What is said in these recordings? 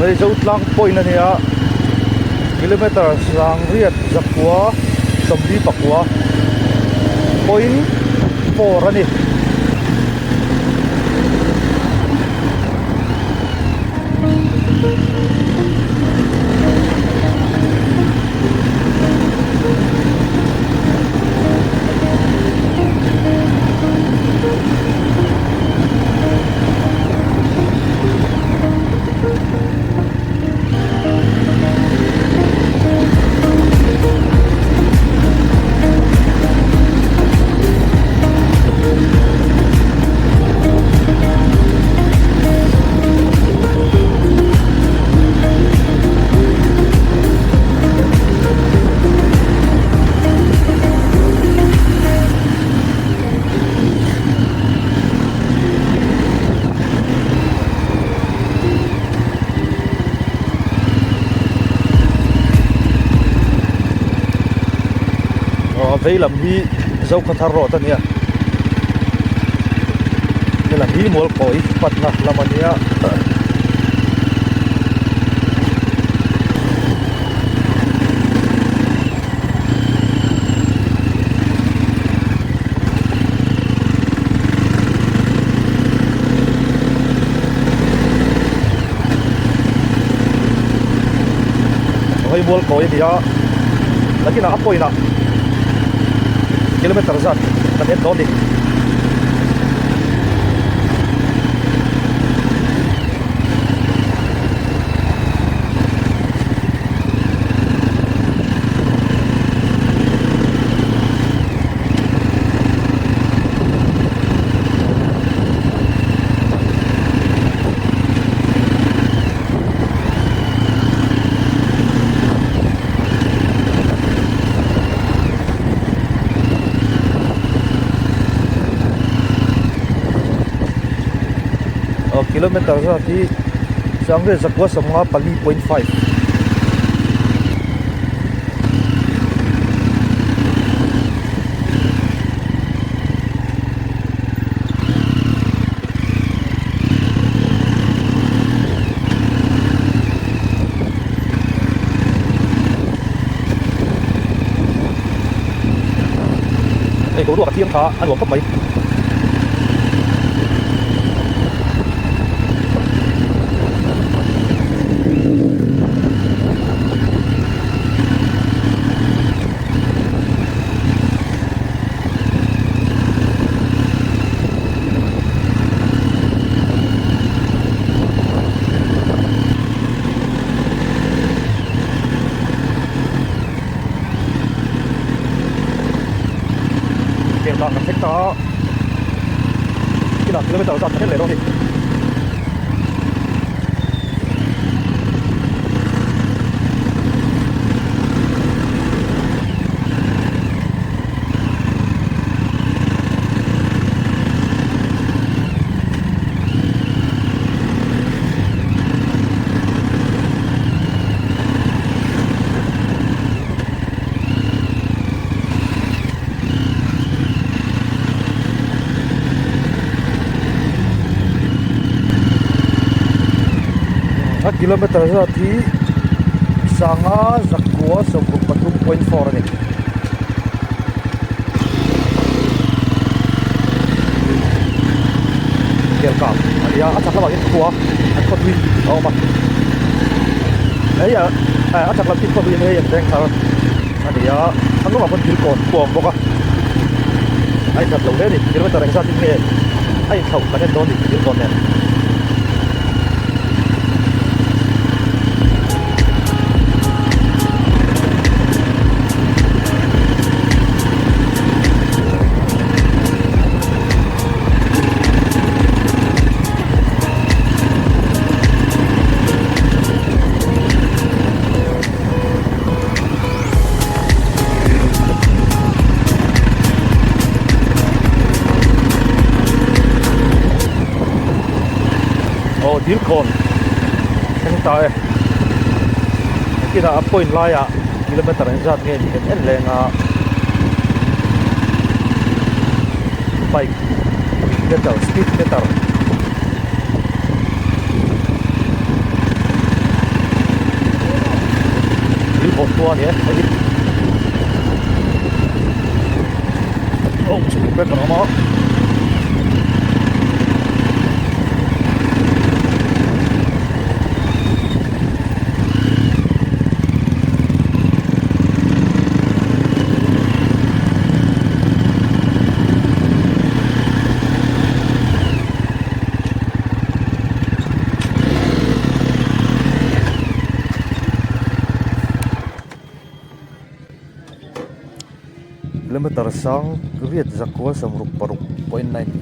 Aw hei Zotlang point a nia kilometer sangriat zakua sawmli pakua point four a ni. Aw a vei lam hi Zokhawthar road a nia helam hi Mualkawi panna lam a nia. Hei mual kawi a ni a nakinah a point ah kilometer zat kan en dawn a ni. Aw kilometer zat hi sangriat zakua sawmnga pali point five. Hei boruak a thiang kha a nuam khawp mai. Kel kah kan thleng ta a kinah kilometer zat ka hret leh dawn a ni. A kilometer zat hi sanga zakua 13 point 4 a ni. Kel kang a ni a a chak lamah hian khua an khaw tui a awm a hei ah a chak lam khi khaw tui a ni hei an veng thar a ni a thlang lamah pawn thil kawn pawh a awm bawk a a inthat lo hle a ni kilometer engzat in nge a inthlauh kan en dawn a ni thil kawn nen. Aw dil kawn thleng ta e kinah a point laiah kilometer engzat nge ni kan en leng a bike meter speed meter. khua a ni e hei hi oh speed breaker a awm a. Kilometer sang riat zakua sawmruk paruk point nine.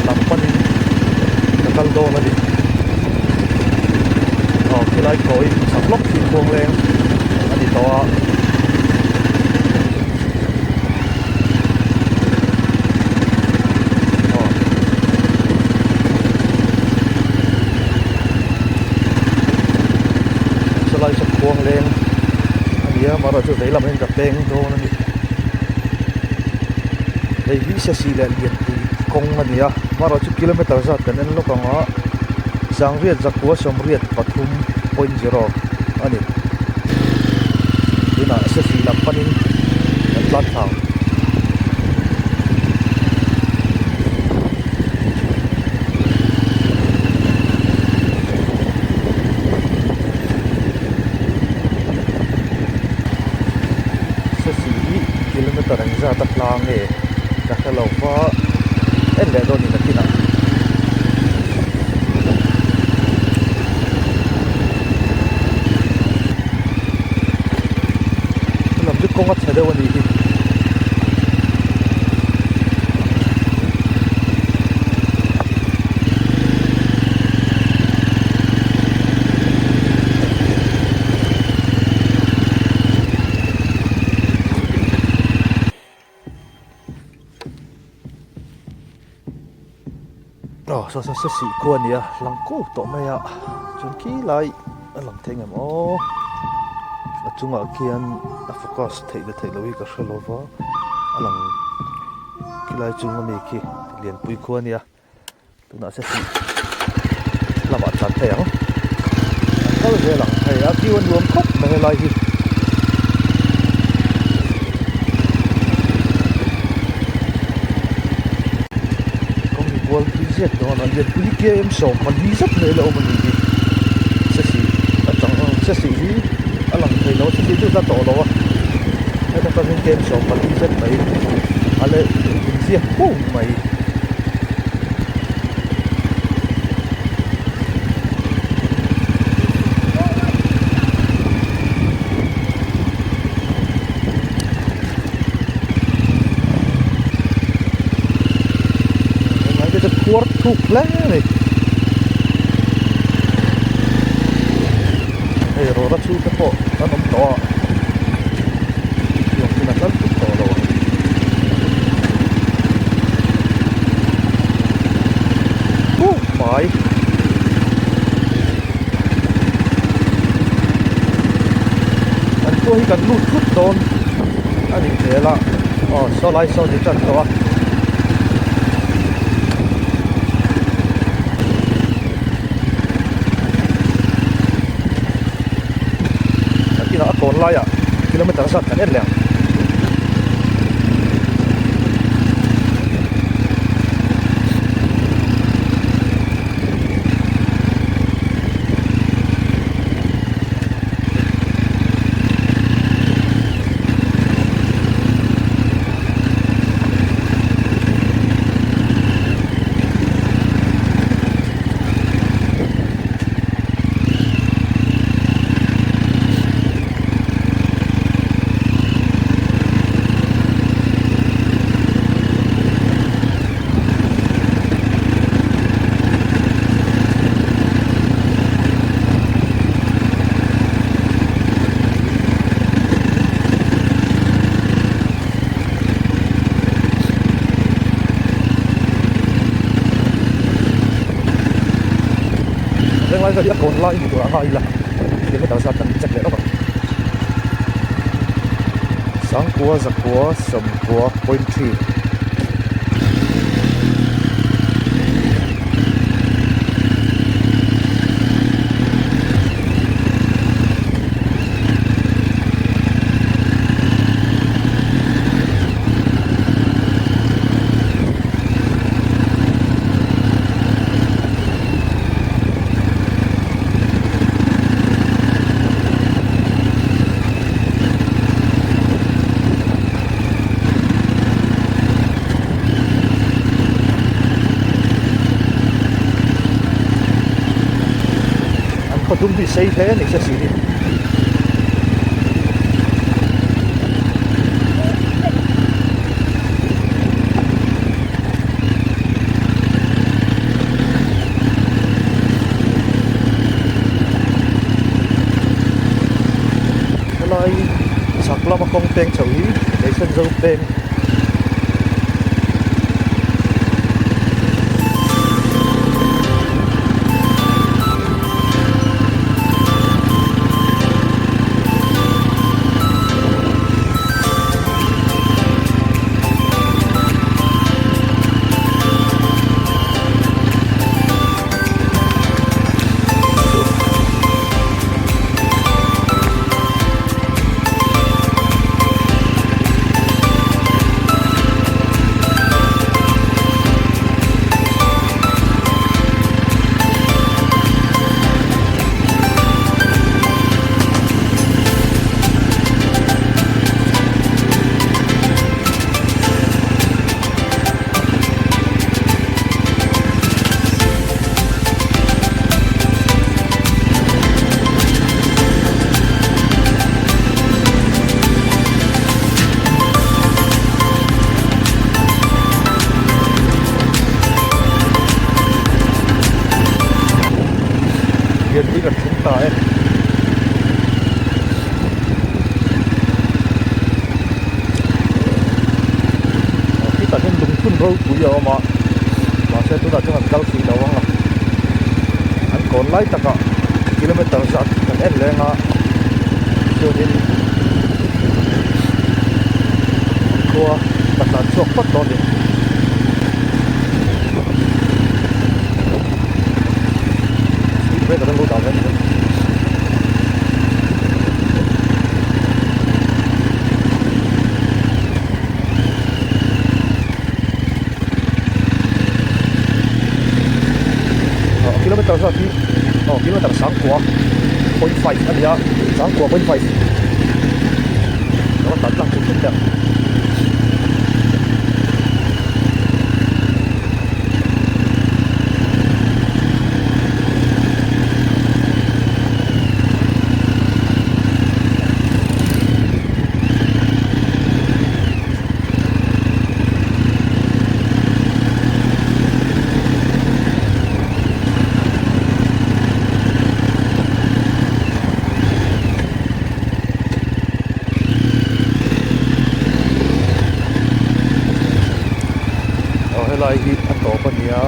Lam panin ka kal dawn a ni. Aw khilai kawi chak lawk hi khuangleng a ni tawh a. Aw. Chulai chu khuangleng a ni a amaherawhchu veilam hian ka peng dawn a ni. Hei hi sesi leh lianpui kawng a ni a amaherawhchu kilometer zat kan en lawk ang a sangriat zakua sawmriat 3.0 a ni. Tunah sesi lam panin kan tlan thla ang. Sesi hi kilometer engzat a hla nge ka hre lo va en leh dawn in a kinah. Lam chu kawng a chhe deuh a nih hi. Aw saw saw saw sih khu a ni a lang kuk tawh mai a chuan khi lai a lang thei ngem aw a chungah khian a focus theih leh theih loh hi ka hre lo va a lang khilai chung ami khi lianpui khu a nia tunah se sih lamah tlan thei ang an kal zel ang hei a view a nuam khawp mai helai hi. Kawng hi kual tui zet dawn a lianpui km 14 zet mai la awm a ni hi sesi atang sesi hi a lang thei lo sesi chu a tla tawh lo a heta tangin km 14 zet mai a la inziak fo mai. Helai te chu khuar thuk hle a ni. Hei rawra chhung te pawh an awm tawh a lawng in a kal thut tawh lo ang. Huh mai. An khua hi kan lut thut dawn a nih hmel a aw saw lai saw ni tan tawh a. laiah kilometer zat kan en leh ang. Venglai vel hi a kawn lai ni tur ah ngai ila kilometer zat kan check leh lawk ang. Sangkua zakua sawmkua point three. An khaw dum hi sei hle a ni se si hi. Helai chhak lama kawng peng chho hi Leisenzo peng Lianpui kan thleng ta e. Khitah hian lungphun ropui a awm a, mahse tunah chuan an kal hrih lo ang a, an kawn lai takah kilometer zat kan en leng a, chuanin khua ka tlan chhuak phawt dawn a ni. Speed breaker an lo dah ve a ni. Kilometer zat hi aw kilometer sangkua point five a ni a sangkua point five lo tan tlang thei thei ang. Aw helai hi a tawp a nia.